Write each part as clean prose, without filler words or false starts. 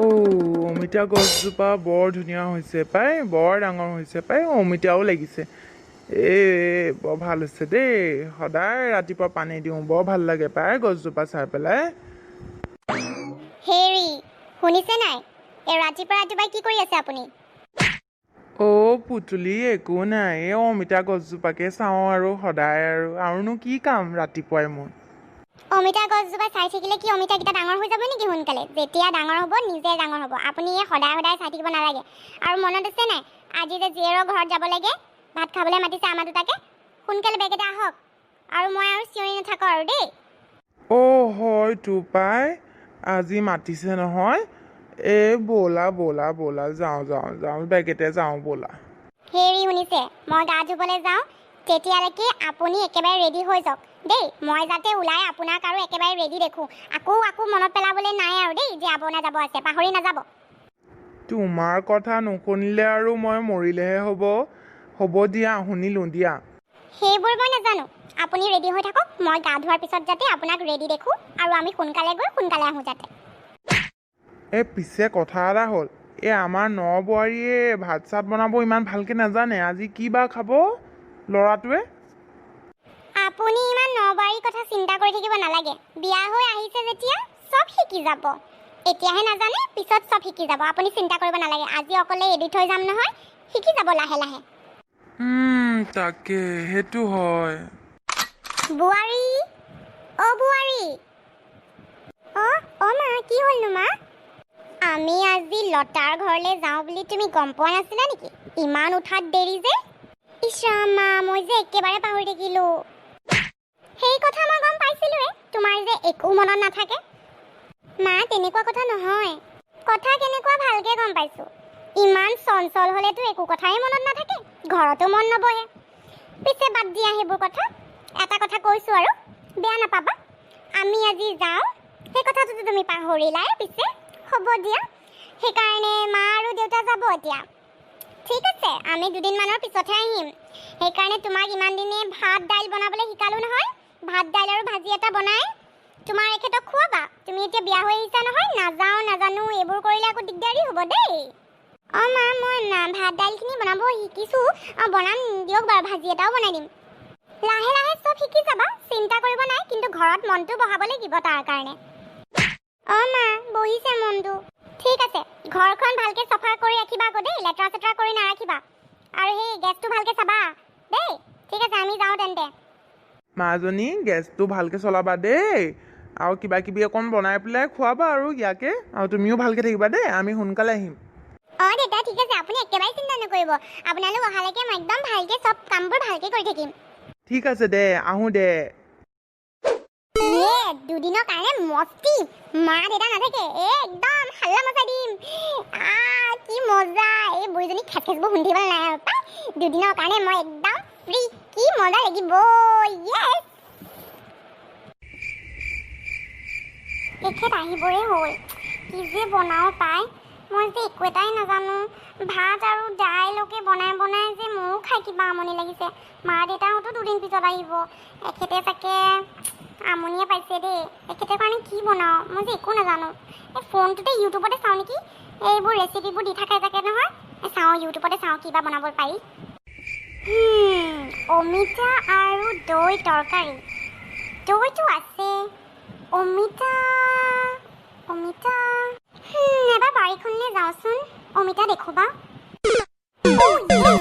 অ' অমিতা গছজোপা বৰ ধুনীয়া হৈছে পাই, বৰ ডাঙৰ হৈছে পাই, অমিতাও লাগিছে। এই বৰ ভাল হৈছে দেই। সদায় ৰাতিপুৱা পানী দিওঁ, বৰ ভাল লাগে পাই গছজোপা চাই পেলাই। হেৰি, শুনিছে নাই? এই ৰাতিপুৱা ৰাতিপুৱাই কি কৰি আছে আপুনি? অ' পুতুলি, একো নাই, এই অমিতা গছজোপাকে চাওঁ আৰু সদায়, আৰু আৰুনো কি কাম ৰাতিপুৱাই মোৰ। অমিতা গছজোপা চাই থাকিলে কি অমিতাকেইটা ডাঙৰ হৈ যাব নেকি সোনকালে? যেতিয়া ডাঙৰ হ'ব নিজে ডাঙৰ হ'ব, আপুনি এই সদায় সদায় চাই থাকিব নালাগে। আৰু মনত আছে নাই, আজি যে জীয়েৰৰ ঘৰত যাব লাগে, ভাত খাবলৈ মাতিছে আমাৰ দুটাকে? সোনকালে বেগেতে আহক আৰু, মই আৰু চিঞৰি নাথাকোঁ আৰু দেই। অ' হয়তো পাই, আজি মাতিছে নহয়। এই ব'লা ব'লা ব'লা, যাওঁ যাওঁ যাওঁ, বেগেতে যাওঁ ব'লা। হেৰি, শুনিছে? মই গা ধুবলৈ যাওঁ, তেতিয়ালৈকে আপুনি একেবাৰে ৰেডি হৈ যাওক দেই। মই যাতে ওলাই আপোনাক আৰু একেবাৰে ৰেডি দেখোঁ। আকৌ আকৌ মনত পেলাবলৈ নাই আৰু দেই যে আপোনাৰ যাব আছে, পাহৰি নাযাব। তোমাৰ কথা নুশুনিলে আৰু মই মৰিলেহে হ'ব। হ'ব দিয়া, শুনিলোঁ দিয়া। সেইবোৰ মই নাজানো, আপুনি ৰেডি হৈ থাকক। মই গা ধোৱাৰ পিছত যাতে আপোনাক ৰেডি দেখোঁ আৰু আমি সোনকালে গৈ সোনকালে আহোঁ যাতে। এই পিছে কথা এটা হ'ল, এই আমাৰ নবোৱাৰীয়ে ভাত চাত বনাব ইমান ভালকৈ নাজানে, আজি কি বা খাব ল'ৰাটোৱে? আপুনি ইমান নবাৰীৰ কথা চিন্তা কৰি থাকিব নালাগে। বিয়া হৈ আহিছে যেতিয়া চব শিকি যাব। এতিয়াহে নাজানে, পিছত চব শিকি যাব, আপুনি চিন্তা কৰিব নালাগে। আজি অকলে এৰি থৈ যাম নহয়, শিকি যাব লাহে লাহে। তাকে, সেইটো হয়। বোৱাৰী, অ' বোৱাৰী, অ' অ' মা, কি হ'লনো মা? আমি আজি লতাৰ ঘৰলৈ যাওঁ বুলি তুমি গম পোৱা নাছিলা নেকি? ইমান উঠাত দেৰি যে। ইছ ৰাম মা, মই যে একেবাৰে পাহৰি থাকিলোঁ। সেই কথা মই গম পাইছিলোঁৱে, তোমাৰ যে একো মনত নাথাকে। মা, তেনেকুৱা কথা নহয়, কথা কেনেকুৱা ভালকে গম পাইছোঁ। ইমান চঞ্চল হ'লেতো একো কথাই মনত নাথাকে, ঘৰতো মন নবহে। পিছে বাদ দিয়া সেইবোৰ কথা। এটা কথা কৈছোঁ আৰু, বেয়া নাপাবা। আমি আজি যাওঁ সেই কথাটোতো তুমি পাহৰিলাই। পিছে হ'ব দিয়া। সেইকাৰণে মা আৰু দেউতা যাব এতিয়া, ঠিক আছে? আমি দুদিনমানৰ পিছতহে আহিম। সেইকাৰণে তোমাক ইমান দিনে ভাত দাইল বনাবলৈ শিকালোঁ নহয়। ভাত দাইল আৰু ভাজি এটা বনাই তোমাৰ এখেতক খুৱাবা। তুমি এতিয়া বিয়া হৈ আহিছা নহয়, নাযাওঁ নাজানো এইবোৰ কৰিলে আকৌ দিগদাৰী হ'ব দেই। অঁ মা, মই ভাত দাইলখিনি বনাব শিকিছোঁ। অঁ, বনাম দিয়ক বাৰু, ভাজি এটাও বনাই দিম। লাহে লাহে চব শিকি যাবা, চিন্তা কৰিব নাই। কিন্তু ঘৰত মনটো বহাব লাগিব তাৰ কাৰণে। অঁ মা, বহিছে মনটো। ঠিক আছে, ঘৰখন ভালকে চফা কৰি ৰাখিবা আকৌ দেই, লেতেৰা চেতেৰা কৰি নাৰাখিবা। আৰু সেই গেছটো ভালকে চাবা দেই। ঠিক আছে, আমি যাওঁ তেন্তে। মাজনী, গেছটো ভালকৈ চলাবা দেই, আৰু কিবা কিবি অকণ বনাই পেলাই খুৱাবা আৰু ইয়াকে। আৰু তুমিও ভালকৈ থাকিবা দেই, আমি সোনকালে আহিম। অঁ দেউতা, ঠিক আছে, আপুনি একেবাৰে চিন্তা নকৰিব। আপোনালোক অহালৈকে মই একদম ভালকে চব কামবোৰ ভালকে কৰি থাকিম। ঠিক আছে দে, আহোঁ দে। এ দুদিনৰ কাৰণে মস্তি, মা দেউতা নাথাকে, এ একদম হাল্লা মচাই দিম। আ কি মজা! এই বুঢ়ীজনী খেচ খেচবোৰ শুনি থাকিব নাই আৰু পাই। দুদিনৰ কাৰণে মই একদম ফ্ৰী, কি মজা লাগিব! য়েছ, এখেত আহিবৰে হ'ল। কি যে বনাওঁ পাই, মই যে একো এটাই নাজানো। ভাত আৰু দাইলকে বনাই বনাই যে মোৰো খাই কিবা আমনি লাগিছে। মা দেউতাহঁতো দুদিন পিছত আহিব, এখেতে চাগে আমনিয়ে পাইছে দেই। এখেতৰ কাৰণে কি বনাওঁ, মই যে একো নাজানো। এই ফোনটোতে ইউটিউবতে চাওঁ নেকি, এইবোৰ ৰেচিপিবোৰ দি থাকে থাকে নহয়। এই চাওঁ, ইউটিউবতে চাওঁ কিবা বনাব পাৰি। অমিতা আৰু দৈ তৰকাৰী। দৈটো আছে, অমিতা অমিতা, এবাৰ বাৰীখনলৈ যাওঁচোন, অমিতা দেখোবা। Oh, yes!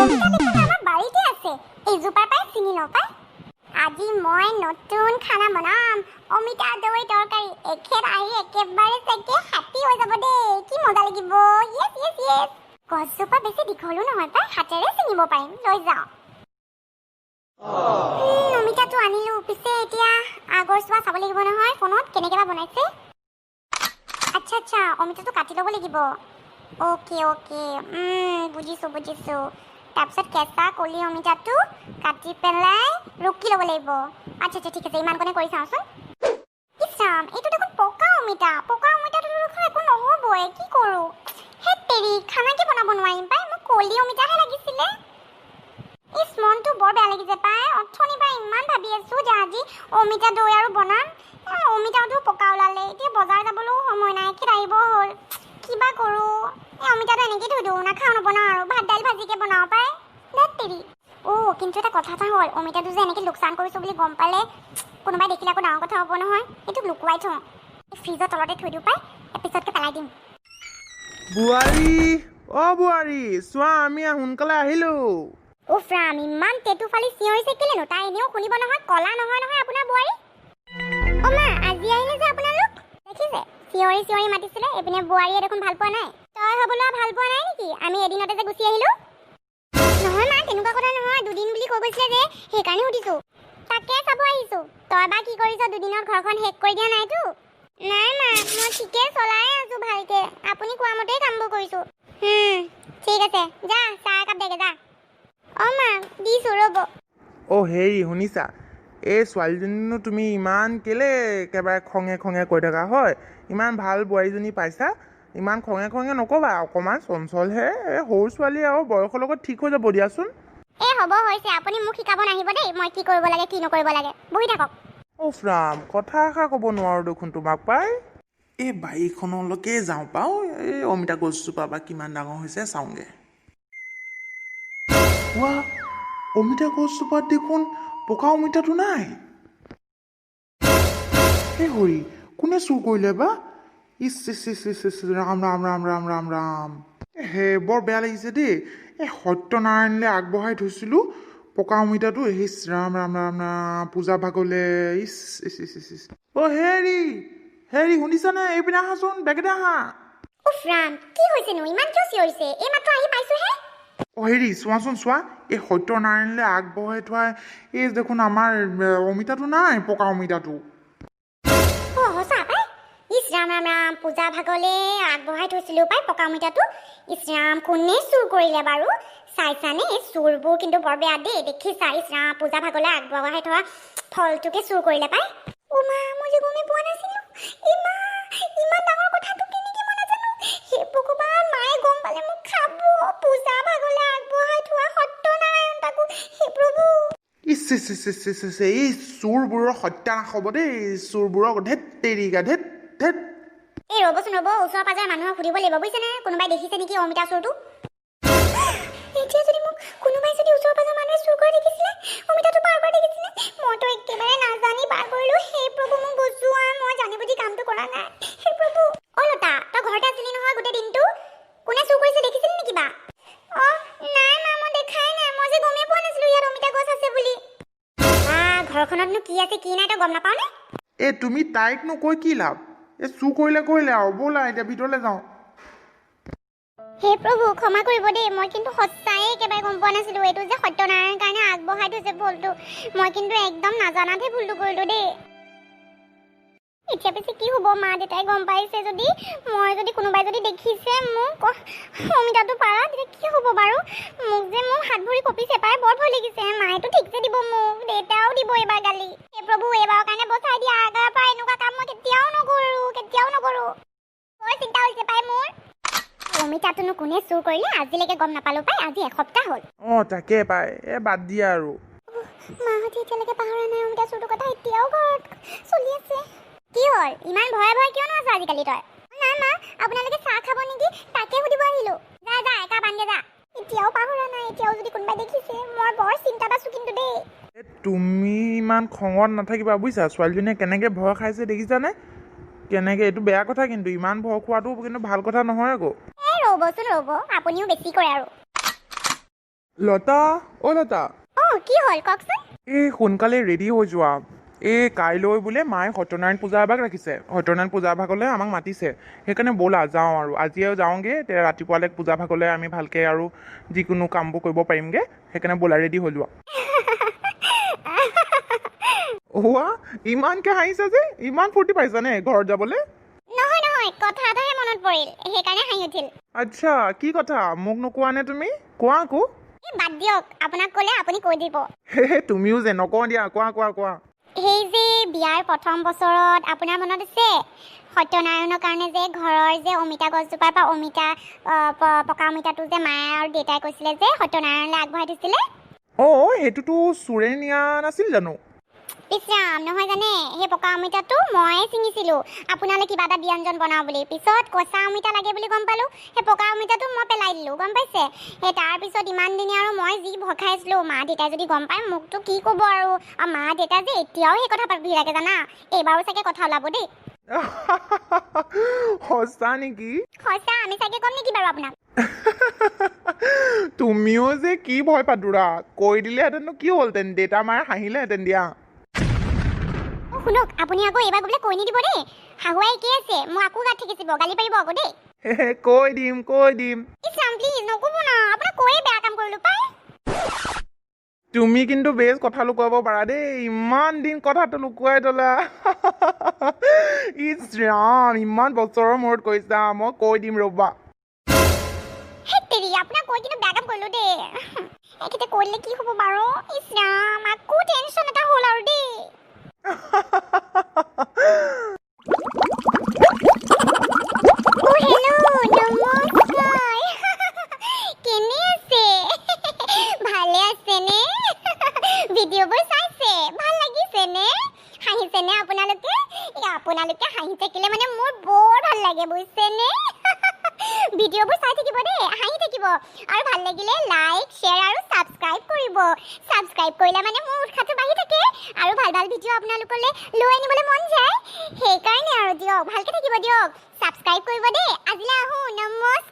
অমিতা দেখোন আমাৰ বাৰীতে আছে, এইজোপাৰ পৰাই ছিঙি লওঁ পাই। আজি মই নতুন খানা বনাম, অমিতা দৈ তৰকাৰী। এখেত আহি একেবাৰে চাগে হাতী হৈ যাব দেই, কি মজা লাগিব! য়েছ য়েছ য়েছ। গছজোপা বেছি দীঘলো নহয় পাই, হাতেৰে ছিঙিব পাৰিম, লৈ যাওঁ। অমিতাটো আনিলো। পিছে এতিয়া আগৰ চোৱা চাব লাগিব নহয় ফোনত কেনেকে বা বনাইছে। আচ্ছা আচ্ছা, অমিতাটো কাটি ল'ব লাগিব। অ'কে অ'কে, বুজিছোঁ বুজিছোঁ। তাৰপিছত কেঁচা কলি অমিতাটো কাটি পেলাই ৰুকি ল'ব লাগিব। আচ্ছা আচ্ছা, ঠিক আছে, ইমানকণে কৰি চাওঁচোন। ইছ ৰাম, এইটো দেখোন পকা অমিতা। পকা অমিতাটো দেখোন একো নহ'বই, কি কৰোঁ? হেত তেৰি, খানাকে বনাব নোৱাৰিম পাই, মোক কলি অমিতাহে লাগিছিলে। ইছ, মনটো বৰ বেয়া লাগিছে পাই। অথনিৰ পৰা ইমান ভাবি আছোঁ যে আজি অমিতা দৈ আৰু বনাম, অমিতাটো পকা ওলালে। এতিয়া বজাৰ যাবলৈও সময় নাই, এখেত আহিব হ'ল। কিবা কৰোঁ। এই অমিতাটো এনেকৈ থৈ দিওঁ, নাখাওঁ, নবনাওঁ আৰু ভাত দাইল ভাজিকে বনাওঁ পাই। ধেত তেৰি। অ' কিন্তু এটা কথা এটা হ'ল, অমিতাটো যে এনেকৈ লোকচান কৰিছোঁ বুলি গম পালে, কোনোবাই দেখিলে আকৌ ডাঙৰ কথা হ'ব নহয়। এইটো লুকুৱাই থওঁ, এই ফ্ৰিজৰ তলতে থৈ দিওঁ পাই, পিছতকৈ পেলাই দিম। বোৱাৰী, অ' বোৱাৰী, চোৱা, আমি সোনকালে আহিলোঁ। উফ ৰাম, ইমান টেটু ফালি চিঞৰিছে কেলেনো? তাই এনেও শুনিব নহয়, কলা নহয় নহয় আপোনাৰ বোৱাৰী। অ' মা, আজি আহিলে যে আপোনালোক? দেখিছে, চিঞৰি চিঞৰি মাতিছিলে, এইপিনে বোৱাৰীয়ে দেখোন ভাল পোৱা নাই। তই হ'বলা ভাল পোৱা নাই নেকি আমি এদিনতে যে গুচি আহিলো? নহয় মা, তেনেকুৱা কথা নহয়, দুদিন বুলি কৈ গৈছিলে যে, সেইকাৰণে সুধিছো। তাকে চাব আহিছো, তই বা কি কৰিছ, দুদিনত ঘৰখন শেষ কৰি দিয়া নাইতো? নাই মা, মই ঠিকে চলাই আছো ভালকে, আপুনি কোৱা মতেই কামবোৰ কৰিছো। ঠিক আছে, যা চাহ একাপ দেগে যা। অ' মা, দিছো ৰ'ব। অ' হেৰি, শুনিছা, এই ছোৱালীজনীনো তুমি ইমান কেলে একেবাৰে খঙে খঙে কৈ থকা হয়? ইমান ভাল বোৱাৰীজনী পাইছা, ইমান খঙে খঙে নক'বা। অকণমান চঞ্চলহে, এই সৰু ছোৱালী আৰু বয়সৰ লগত ঠিক হৈ যাব দিয়াচোন। এই হ'ব হৈছে, আপুনি মোক শিকাব নাহিব দেই মই কি কৰিব লাগে কি নকৰিব লাগে। বহি থাকক। উফ ৰাম, কথা এষাৰ ক'ব নোৱাৰোঁ দেখোন তোমাক পাই। এই বাৰীখনলৈকে যাওঁ পাওঁ, এই অমিতা গছজোপা বা কিমান ডাঙৰ হৈছে চাওঁগে। ৱা, অমিতা গছজোপাত দেখোন পকা অমিতাটো নাই। হে হৰি, কোনে চুৰ কৰিলে বা? ইচ ইচ ইচ ইচ ইচ, ৰাম ৰাম ৰাম ৰাম ৰাম ৰাম। হে, বৰ বেয়া লাগিছে দেই। এই সত্যনাৰায়ণলৈ আগবঢ়াই থৈছিলোঁ পকা অমিতাটো। ইচ ৰাম ৰাম ৰাম ৰাম, পূজা ভাগলে। ইচ ইচ ইচ ইচ ইচ। অ' হেৰি হেৰি, শুনিছানে? এইপিনে আহাচোন, বেগেতে আহা। উফ ৰাম, কি হৈছেনো? ইমান কিয় চিঞৰিছে? এই মাত্ৰ আহি পাইছোহে। অ' হেৰি, চোৱাচোন চোৱা, এই সত্যনাৰায়ণলৈ আগবঢ়াই থোৱা এই দেখোন আমাৰ অমিতাটো নাই, পকা অমিতাটো। অ' সঁচা পাই। ইচ ৰাম ৰাম ৰাম, পূজা ভাগলে আগবঢ়াই থৈছিলোঁ পাই পকা অমিতাটো। ইচ ৰাম, কোনে চুৰ কৰিলে বাৰু? চাইছানে, এই চোৰবোৰ কিন্তু বৰ বেয়া দেই, দেখিছা? ইচ ৰাম, পূজা ভাগলে আগবঢ়াই থোৱা ফলটোকে চুৰ কৰিলে পাই। অ' মা, মই যে গমেই পোৱা নাছিলোঁ। ইমা, ইমান ডাঙৰ কথাটো কেনেকে মই নাজানো। হে ভগৱান, মায়ে গম পালে মোক খাব। পূজা ভাগলে আগবঢ়াই থোৱা সত্যনাৰায়ণ তাকো। হে প্ৰভু। ইচ ইচ ইচ ইচ ইচ ইচ, এই চোৰবোৰৰ সত্যানাশ হ'ব দেই, চোৰবোৰক। ধেত তেৰিকা, ধেত ধেত। এই ৰ'বচোন ৰ'ব, ওচৰ পাজৰে মানুহক সুধিব লাগিব বুজিছেনে, কোনোবাই দেখিছে নেকি অমিতা চোৰটো। এতিয়া যদি মোক কোনোবাই যদি ওচৰ পাজৰ মানুহে চুৰ কৰা দেখিছিলে, অমিতাটো পাৰ কৰা দেখিছিলে, মইতো একেবাৰে নাজানি পাৰ কৰিলো। হে প্ৰভু, মোক বচোৱা, মই জানি বুজি কামটো কৰা নাই। হে প্ৰভু। অ লতা, তই ঘৰতে আছিলি নহয় গোটেই দিনটো, কোনে চুৰ কৰিছে দেখিছিলি নেকি বা? অ নাই মা, মই দেখাই নাই, মই যে গমেই পোৱা নাছিলো ইয়াত অমিতা গছ আছে বুলি। ঘৰখনতনো কি আছে কি নাই তই গম নাপাও নে? এই তুমি তাইকনো কৈ কি লাভ? এই চুৰ কৰিলে কৰিলে আৰু, ব'লা এতিয়া ভিতৰলৈ যাওঁ। হে প্ৰভু, ক্ষমা কৰিব দেই, মই কিন্তু সঁচায়ে একেবাৰে গম পোৱা নাছিলো এইটো যে সত্যনাৰায়ণৰ কাৰণে আগবঢ়াই থৈছে ভুলটো। মই কিন্তু একদম নাজানাতহে ভুলটো কৰিলো দেই। এতিয়া পিছে কি হ'ব? মা দেউতাই গম পাইছে যদি, মই যদি কোনোবাই যদি দেখিছে মোক অমিতাটো পাৰা, তেতিয়া কি হ'ব বাৰু? মোক যে মোৰ হাত ভৰি কঁপিছে পাই, বৰ ভয় লাগিছে। মায়েতো ঠিকছে দিব মোক, দেউতাও দিব এইবাৰ গালি। হে প্ৰভু, এইবাৰৰ কাৰণে বচাই দিয়া, আগৰ পৰা এনেকুৱা কাম মই কেতিয়াও নকৰোঁ, কেতিয়াও নকৰোঁ। বৰ চিন্তা হৈছে পাই মোৰ। অমিতাটোনো কোনে চুৰ কৰিলে আজিলৈকে গম নাপালো পাই, আজি এসপ্তাহ হ'ল। অঁ তাকে পাই, এই বাদ দিয়া আৰু। মাহঁতে এতিয়ালৈকে পাহৰা নাই অমিতা চুৰটোৰ কথা, এতিয়াও ঘৰত চলি আছে। কি হ'ল, ইমান ভয়ে ভয়ে কিয়নো আছ আজিকালি তই? নাই মা, আপোনালোকে চাহ খাব নেকি তাকে সুধিব আহিলো। যা যা, একাপ আনগে যা। এতিয়াও পাহৰা নাই, এতিয়াও যদি কোনোবাই দেখিছে মই বৰ চিন্তাত আছো কিন্তু দেই। এই তুমি ইমান খঙত নাথাকিবা বুজিছা। ছোৱালীজনীয়ে কেনেকৈ ভয় খাইছে দেখিছানে কেনেকৈ? এইটো বেয়া কথা কিন্তু, ইমান ভয় খোৱাটো কিন্তু ভাল কথা নহয় আকৌ। এই ৰ'বচোন ৰ'ব, আপুনিও বেছি কৰে আৰু। লতা, অ' লতা। অ' কি হ'ল কওকচোন? এই সোনকালে ৰেডি হৈ যোৱা। এই কাইলৈ বোলে মায়ে সত্যনাৰায়ণ পূজা এভাগ ৰাখিছে, সত্যনাৰায়ণ পূজা ভাগলৈ আমাক মাতিছে, সেইকাৰণে ব'লা যাওঁ আৰু আজিয়ে যাওঁগৈ, তেতিয়া ৰাতিপুৱালৈ পূজা ভাগলৈ আমি ভালকৈ আৰু যিকোনো কামবোৰ কৰিব পাৰিমগৈ। সেইকাৰণে ব'লা, ৰেডি হৈ যোৱা। ওৱা, ইমানকৈ হাঁহিছা যে, ইমান ফূৰ্তি পাইছানে ঘৰত যাবলৈ? নহয় নহয়, কথা এটাহে মনত পৰিল, সেইকাৰণে হাঁহি উঠিল। আচ্ছা, কি কথা? মোক নোকোৱা নে তুমি? কোৱা আকৌ। এই বাদ দিয়ক, আপোনাক ক'লে আপুনি কৈ দিব। হে, তুমিও যে, নকওঁ দিয়া, কোৱা কোৱা কোৱা। সেই যে বিয়াৰ প্ৰথম বছৰত আপোনাৰ মনত আছে, সত্যনাৰায়ণৰ কাৰণে যে ঘৰৰ যে অমিতা গছজোপাৰ পৰা অমিতা পকা অমিতাটো যে মায়ে আৰু দেউতাই কৈছিলে যে সত্যনাৰায়ণলৈ আগবঢ়াই থৈছিলে। অঁ, সেইটোতো চোৰে নিয়া নাছিল জানো? ইছ ৰাম, নহয় জানে, সেই পকা অমিতাটো ময়ে ছিঙিছিলোঁ আপোনালৈ কিবা এটা ব্যঞ্জন বনাওঁ বুলি। পিছত কচা অমিতা লাগে বুলি গম পালোঁ, সেই পকা অমিতাটো মই পেলাই দিলোঁ, গম পাইছে? সেই তাৰপিছত ইমান দিনে আৰু মই যি ভয় খাই আছিলোঁ, মা দেউতাই যদি গম পায় মোকতো কি ক'ব আৰু। আৰু মা দেউতা যে এতিয়াও সেই কথা পাতি থাকে জানা, এইবাৰো চাগে কথা ওলাব দেই। সঁচা নেকি? সঁচা। আমি চাগে ক'ম নেকি বাৰু আপোনাক? তুমিও যে কি ভয় পাদুৰা, কৈ দিলেহেঁতেননো কি হ'লহেঁতেন? দেউতা মায়ে হাঁহিলেহেঁতেন দিয়া। অ' শুনক, আপুনি আকৌ এইবাৰ গৈ পেলাই কৈ নিদিব দেই। শাহুৱাই একেই আছে, মোক আকৌ গাত ঠেকিচিব, গালি পাৰিব আকৌ দেই। কৈ দিম, কৈ দিম। ইছ ৰাম, প্লিজ নক'ব না, আপোনাক কৈয়ে বেয়া কাম কৰিলোঁ পাই। তুমি কিন্তু বেছ কথা লুকুৱাব পাৰা দেই, ইমান দিন কথাটো লুকুৱাই থলা। ইছ ৰাম, ইমান বছৰৰ মূৰত কৈছা, মই কৈ দিম ৰ'বা। হেত তেৰি, আপোনাক কৈ কিন্তু বেয়া কাম কৰিলোঁ দেই। এখেতে কৈ দিলে কি হ'ব বাৰু? ইছ ৰাম, আকৌ টেনশ্যন এটা হ'ল আৰু দেই। অ' হেল্ল', নমস্কাৰ, কেনে আছে? ভালে আছেনে? ভিডিঅ'বোৰ চাইছে, ভাল লাগিছেনে? হাঁহিছেনে আপোনালোকে? এই আপোনালোকে হাঁহি থাকিলে মানে মোৰ বৰ ভাল লাগে, বুজিছেনে? ভিডিঅ'বোৰ চাই থাকিব দেই, হাঁহি থাকিব, আৰু ভাল লাগিলে লাইক, শ্বেয়াৰ আৰু ছাবস্ক্ৰাইব কৰিব। ছাবস্ক্ৰাইব কৰিলে মানে মোৰ উৎসাহটো বাঢ়ি থাকে আৰু ভাল ভাল ভিডিঅ' আপোনালোকলৈ লৈ আনিবলৈ মন যায়, সেইকাৰণে আৰু দিয়ক, ভালকৈ থাকিব দিয়ক, ছাবস্ক্ৰাইব কৰিব দেই। আজিলৈ আহোঁ, নমস্কাৰ।